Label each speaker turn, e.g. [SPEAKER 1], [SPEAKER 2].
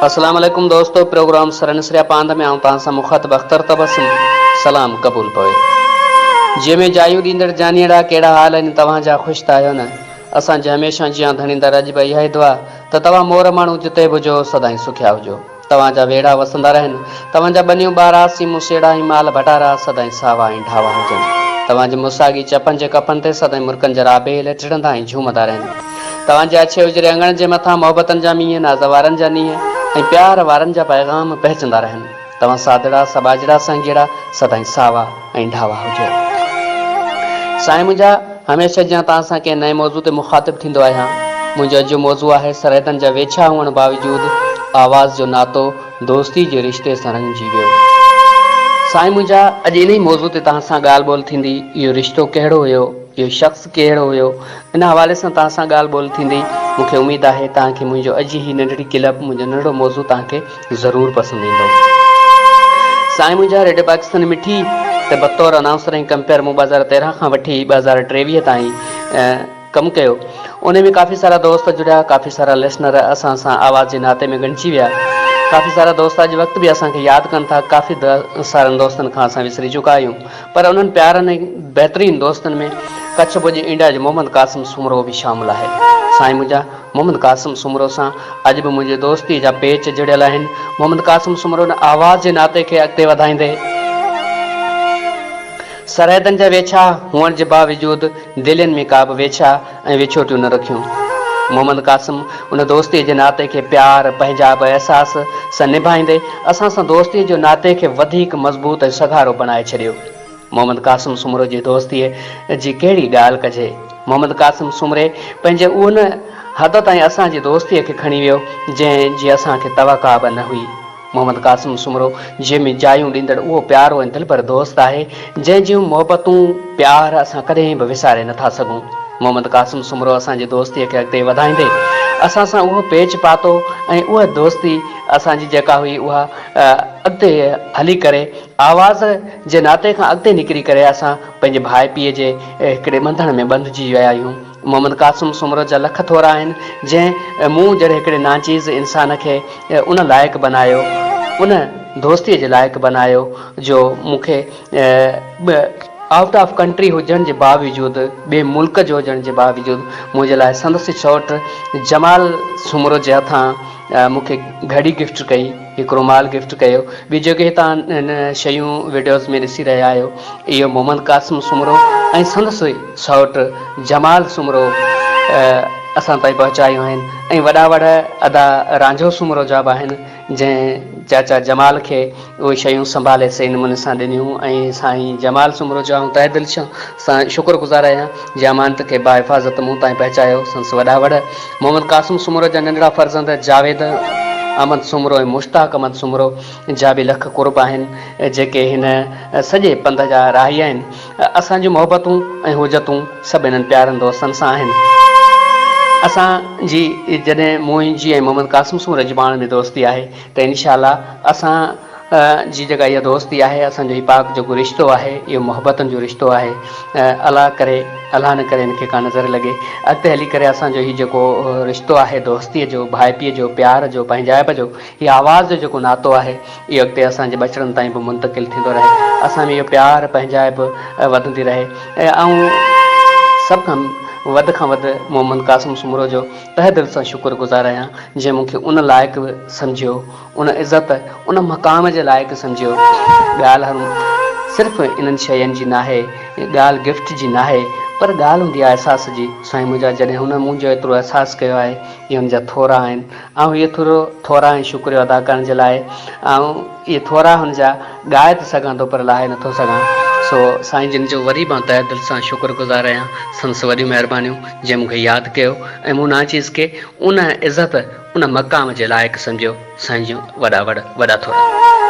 [SPEAKER 1] اسلام عليڪم دوستو پروگرام سرن سريا پاند ۾ آئون توهان سان مخاطب اختر تبسم سلام قبول پوي جي ۾ جايون ڏيندڙ جانيئڙا ڪهڙا حال آهن توهان جا خوش ته آهيو نه اسان جي هميشه جيان ڌڻي در اڄ به اها ئي دعا ته توهان مور ماڻهو جتي به هجو سدائين سکيا هجو. توهان جا ويڙها وسندا رهن، توهان جا ٻنيون ٻارا، سيمون سيڙها ۽ مال ڀٽارا سدائين ساوا ۽ ڍاوا هجن. توهان جي مساڳي چپن جي ڪپن تي سدائين مرڪن جا رابيل ٽڙندا ۽ جهومندا رهن. توهان جي اڇي اجري اڱڻ جي مٿان محبتن جا مينهن، ناز وارن جا نينهن ۽ پيار وارن جا پيغام پهچندا رهن. توهان سادڙا، سٻاجهڙا، سنگيئڙا سدائين ساوا ۽ ڍاوا هجو. سائين منهنجا! هميشه جيان توهان سان ڪنهن نئين موضوع تي مخاطب ٿيندو آهيان. منهنجو اڄ جو موضوع آهي سرحدن جا ويڇا هئڻ باوجود آواز جو ناتو دوستي جي رشتي سان رڱجي ويو. سائين منهنجا اڄ انهي موضوع تي توهان سان ڳالهه ٻولهه ٿيندي، اهو رشتو ڪهڙو هيو، اهو شخص ڪهڙو هيو، ان حوالي سان توهان سان ڳالهه ٻولهه ٿيندي. مون کي اميد آهي توهان کي منهنجو اڄ جي هي ننڍڙي ڪلپ، منهنجو ننڍڙو موضوع توهان کي ضرور پسند ايندو. سائين منهنجا ريڊيو پاڪستان مٺي تي بطور انائونسر ۽ ڪمپيئر مون 2013 کان وٺي 2023 تائين ڪم ڪيو. انهي ۾ ڪافي سارا دوست جڙيا، ڪافي سارا لسنر اسان سان آواز جي ناتي ۾ ڳنڍجي ويا. ڪافي سارا دوست اڄ وقت به اسان کي ياد ڪن ٿا، ڪافي سارن دوستن کان اسان وسري چڪا آهيون. پر انهن پيارن ۽ بهترين دوستن ۾ ڪڇ ڀڄ انڊيا جو محمد قاسم سومرو به شامل آهي. سائين منهنجا! محمد قاسم سومرو سان اڄ به منهنجي دوستيء جا پيچ جڙيل آهن. محمد قاسم سومرو ان آواز جي ناتي کي اڳتي وڌائيندي، سرحدن جا ويڇا هئڻ جي باوجود دلين ۾ ڪا به ويڇا ۽ وڇوٽيون نه رکيون. محمد قاسم ان دوستيء جي ناتي کي پيار، پنهنجائپ ۽ احساس سان نڀائيندي، اسان سان دوستيء جو ناتي کي وڌيڪ مضبوط ۽ سگهارو بڻائي ڇڏيو. محمد قاسم سومرو جي دوستيء جي ڪهڙي ڳالهه ڪجي. محمد قاسم سومري پنهنجي ان حد تائين اسان جي دوستيء کي کڻي ويو، جنهن جي اسان کي توقع به نه هئي. محمد قاسم سومرو جنهن ۾ جايون ڏيندڙ اهو پيارو ۽ دلبر دوست آهي، جنهن جون محبتون، پيار اسان ڪڏهن به وساري نه ٿا سگهون. محمد قاسم سومرو اسان جي دوستيء کي اڳتي وڌائيندي اسان سان اهو پيچ پاتو ۽ اها دوستي اسان جي جيڪا هئي اها اڳتي هلي ڪري آواز جي ناتي کان اڳتي نڪري ڪري اسان پنهنجي ڀائپيء جي هڪڙي ٻنڌڻ ۾ ٻنڌجي ويا آهيون. محمد قاسم سومرو جا لک ٿورا آهن، جنهن مون جهڙي هڪڙي ناچيز انسان کي ان لائق بنايو، ان دوستيء جي لائق بنايو جو مون کي آئوٽ آف ڪنٽري هجڻ جي باوجود، ٻئي ملڪ جو هجڻ جي باوجود منهنجي لاء سندس سئوٽ جمال سومرو جي هٿان مون کي گهڙي گفٽ ڪئي. هڪ رومال گفٽ ڪيو. ٻيون جيڪي هتان شيون وڊيوز ۾ ڏسي رهيا آهيو اهو محمد قاسم سومرو ۽ سندس سئوٽ جمال سومرو اسان تائين پهچايون آهن ۽ وڏا وڙ ادا رانجهو سومرو جا به آهن جنهن چاچا جمال کي اهي شيون سنڀالي صحيح نموني سان ڏنيون ۽ سائين جمال سومرو جو آئون تهه دل سان شڪر گذار آهيان جنهن امانت کي باحفاظت مون تائين پهچايو سندس وڏا وڙ محمد قاسم سومرو جا ننڍڙا فرزند جاويد احمد سومرو ۽ مشتاق احمد سومرو جا به لک قرب آهن، جيڪي هن سڄي پنڌ جا راهي آهن. اسان جون محبتون ۽ حجتون سڀ انهن پيارن دوستن سان آهن. اسان جي جڏهن منهنجي ۽ محمد قاسم سومري جي پاڻ ۾ دوستي آهي ته انشاء الله اسان جي جيڪا اها دوستي آهي، اسان جو هي پاڪ جيڪو رشتو آهي، اهو محبتن جو رشتو آهي. الله ڪري، الله نه ڪري هن کي ڪا نظر لڳي. اڳتي هلي ڪري اسان جو هي جيڪو رشتو آهي دوستيء جو، ڀائپيء جو، پيار جو، پنهنجائپ جو، هي آواز جو جيڪو ناتو آهي، اهو اڳتي اسان جي ٻچڙن تائين به منتقل ٿيندو رهي. اسان ۾ اهو پيار، پنهنجائپ وڌندي رهي. ۽ آئون سڀ کان وڌ کان وڌ محمد قاسم سومرو جو تهه دل سان شڪر گذار آهيان، جنهن مون کي ان لائق سمجهيو. ان عزت، ان مقام جي لائق سمجهيو. ڳالهه صرف انهن شين جي ناهي، ڳالهه گفٽ جي ناهي، پر ڳالهه هوندي آهي احساس جي. سائين منهنجا جڏهن هن منهنجو ايترو احساس ڪيو آهي، اهي هن جا ٿورا آهن. آئون اهي ٿورو ٿورا ۽ شڪريو ادا ڪرڻ جي لاء آئون اهي ٿورا هن جا ڳائي ته سگهان ٿو پر لاهي نٿو سگهان. سو سائين جن جو وري به آئون تهه دل سان شڪر گذار آهيان. سندس وڏيون مهربانيون جنهن مون کي ياد ڪيو ۽ مون ناچيز کي ان عزت، ان مقام جي لائق سمجهيو. سائين جون وڏا وڙ وڏا ٿورا.